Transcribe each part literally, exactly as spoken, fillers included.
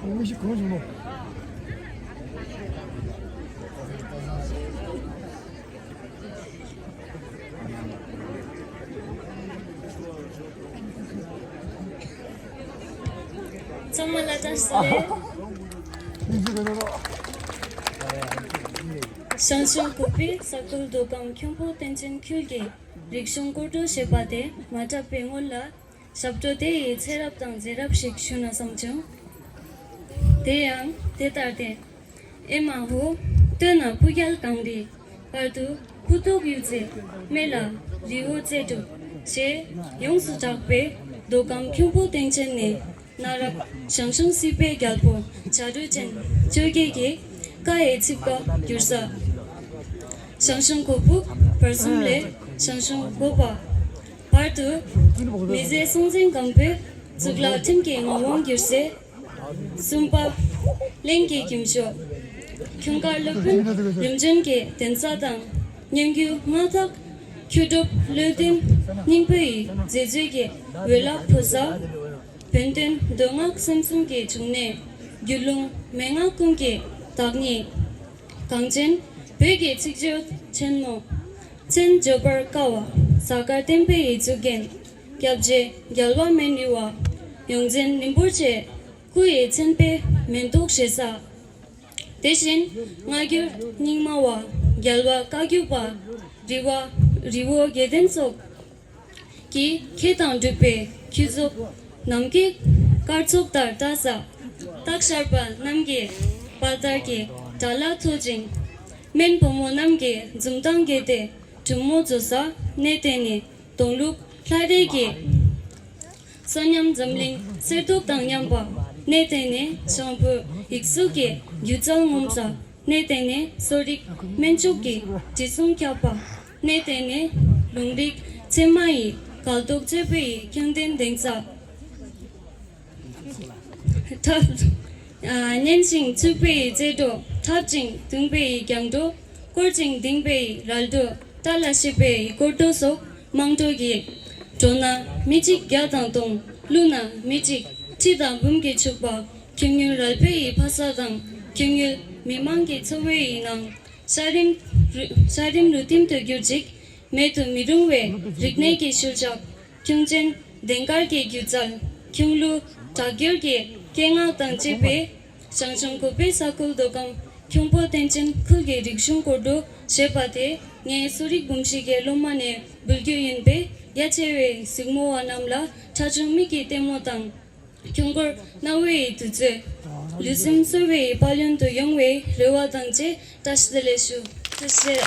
མི་ཞིག་གང་བྱུང་ནོ། ཚང་མ་ལ་བཀྲ་ཤིས་བདེ་ལེགས། མི་ཞིག་གང་བྱུང་ནོ། ཞང་ཞུང་གུ་པི་ས་ཁུལ་མདོ་ཁམས་ཁྱུང་པོ་བསྟན་ཆེན་ཁུལ་གྱི་རིག་གཞུང་སྐོར་བྲོ་ཞེས་པ་དེ་མ་གྲུབ་པའི་སྔོན་ལ། ཞབས་བྲོ་དེ་ཡི་ཚེ་རབས་དང་རྗེས་རབས་ཤིག་ཞུ་ན་བསམ་བྱུང་། དེ་ཡང་དེ་ལྟར་ཏེ། ཨེ་མ་ཧོ། སྟོད་ན་སྤུ་རྒྱལ་གངས་རི། བར་དུ་སྤུ་ཐུག་གཡུ་རྩེ། སྨད་ལ་རི་བོ་རྩེ་དྲུག་ཞེས་ཡོངས་སུ་གྲགས་པའི་མདོ་ཁམས་ཁྱུང་པོ་བསྟན་ཆེན་ནས། གནའ་རབས་ཞང་ཞུང་སྲིད་པའི་རྒྱལ་པོ་བྱ་སྒྲོལ་ཅན་བཅོ་བརྒྱད་ཀྱི་བཀའ་ཡི་ཚིག་པ་བསྒྱུར་ས། ཞང་ཞུང་གོ་ཕུག་བར་གསུམ་ལས་ཞང་ཞུང་གོ་པ། བར་དུ་མི་བཟད་སྲོང་བཙན་སྒམ་པོའི་གཙུག་ལག་ཁྲིམས་ཀྱི་ངག་དབང་བསྒྱུར་སའི་སུམ་པ་གླིང་གི་གྱིམ་ཤོག་ཁྱུང་དཀར་སློབ་དཔོན་རིམ་བྱོན་གྱི་གདན་ས་དང་། སྙན་བརྒྱུད་མངའ་བདག་ཁྱུ་སྒྲུབ་བློ་ལྡན་སྙིང་པོ་ཡི་མཛད་བརྗོད་ཀྱི་འོད་རླབས་འཕོ་ས། བོན་བསྟན་མདོ་སྔགས་སེམས་གསུམ་གྱི་འབྱུང་གནས། རྒྱུད་ལུང་མན་ངག་ཀུན་གྱི་བདག་ཉིད། གངས་ཅན་བོད་ཀྱི་ཚིག་བརྗོད་ཆེན་མོ། མཚན་བརྗོད་པར་དཀའ་བ། ཟླ་དཀར་བསྟན་པའི་ཡིག་གཟུགས་རྒྱན། སྐྱབས་རྗེ་རྒྱལ་བ་སྨན་རི་བ། ཡོངས་འཛིན་རིན་པོ་ཆེ། སྐུ་ཡི་མཚན་དཔེ་མེ་ཏོག་བཞད་ས། དེ་བཞིན་སྔ་འགྱུར་རྙིང་མ་བ། རྒྱལ་བ་བཀའ་བརྒྱུད་པ། རི་བ་རི་བོ་དགེ་ལྡན་སོགས་ཀྱིས་མཁས་དང་གྲུབ་པའི་ཁྱུ་ཚོགས། ནམ་མཁའི་སྐར་ཚོགས་ལྟར་བལྟ་ས། སྟག་ཤར་པ་རྣམས་ཀྱི་དཔལ་དར་གྱི་དགྲ་ལྷ་མཐོ་ཅིང་། སྨན་བུ་མོ་རྣམས་ཀྱི་འཛུམ་མདངས་རྒྱས་ཏེ་གྲུབ་མོ་བཟོ་ས། གནས་དེ་ནི་གདོང་ལུག་ལྷ་རས་ཀྱི་གསོན་ཉམས་འཛམ་གླིང་གསེར་མདོག་དང་མཉམ་པ། གནས་དེ་ནི་ཞང་བོད་ཡིག་གཟུགས་ཀྱི་སྒྱུ་རྩལ་ངོམ་ས། གནས་དེ་ནི་གསོ་རིག་སྨན་ལྕོགས་ཀྱི་དྲི་བསུང་ཁྱབ་པ། གནས་དེ་ནི་ལུང་རིགས་ཚད་མ་ཡི་གལ་མདོག་གཅོད་པའི་ཁྱུང་ལྡན་གདན་ས། འཁྲབ། ཨ། མཉེན་ཞིང་འཚུབ་པའི་རྩེད་འགྲོ། འཁྲབ་ཅིང་བརྡུངས་པའི་རྒྱང་འགྲོ། བསྐོར་ཅིང་ལྡིང་པའི་རལ་འགྲོ། བཀྲ་ལ་ཤིས་པའི་སྐོར་འགྲོ་སོགས་དམངས་ཁྲོད་ཀྱི། འགྲོ་ན་མི་གཅིག་བརྒྱ་དང་སྟོང་། བླུགས་ན་མི་གཅིག་ཁྲི་དང་འབུམ་གྱིས་ཕྱུག་པ། ཁྱུང་ཡུལ་རལ་པའི་ཕ་ས་དང་། ཁྱུང་ཡུལ་མི་དམངས་ཀྱི་འཚོ་བའི་ནང་། ཤ་རིམ་རུ། ཤ་རིམ་རུ་ལྡིང་དུ་གྱུར་ཅིག་མེད་དུ་མི་རུང་བའི་རིག་གནས་ཀྱི་ཤུལ་བཞག་ཁྱུང་ཆེན་ལྡིང་དཀར་གྱི་སྒྱུ་རྩལ། ཁྱུང་ཀླུ་དྲག་རྒྱལ་གྱི་སྐད་ངག་དང་བཅས་པའི། ཞང་ཞུང་གོ་པའི་ས་ཁུལ་མདོ་ཁམས་ཁྱུང་པོ་བསྟན་ཆེན་ཁུལ་གྱི་རིག་གཞུང་སྐོར་བྲོ་ཞེས་པ་དེ་ངའི་གསོ་རིག་འབུམ་བཞི་གི་སློབ་མ་ནས་འབུལ་རྒྱུ་ཡིན་པས། རྒྱ་ཆེ་བའི་གཟིགས་མོ་བ་རྣམས་ལ་ཁྲ་ཆུང་མིག་གི་ལྟད་མོ་དང་། ཁྱུང་མགོར་རྣ་བའི་དུས་ཚོད། ལུས་སེམས་གསོ་བའི་དཔལ་ཡོན་དུ་ཡོང་བའི་རེ་བ་དང་བཅས་བཀྲ་ཤིས་བདེ་ལེགས་ཞུ། བཀྲ་ཤིས་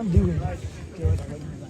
བདེ་ལེགས། ཡང་འདི་བས།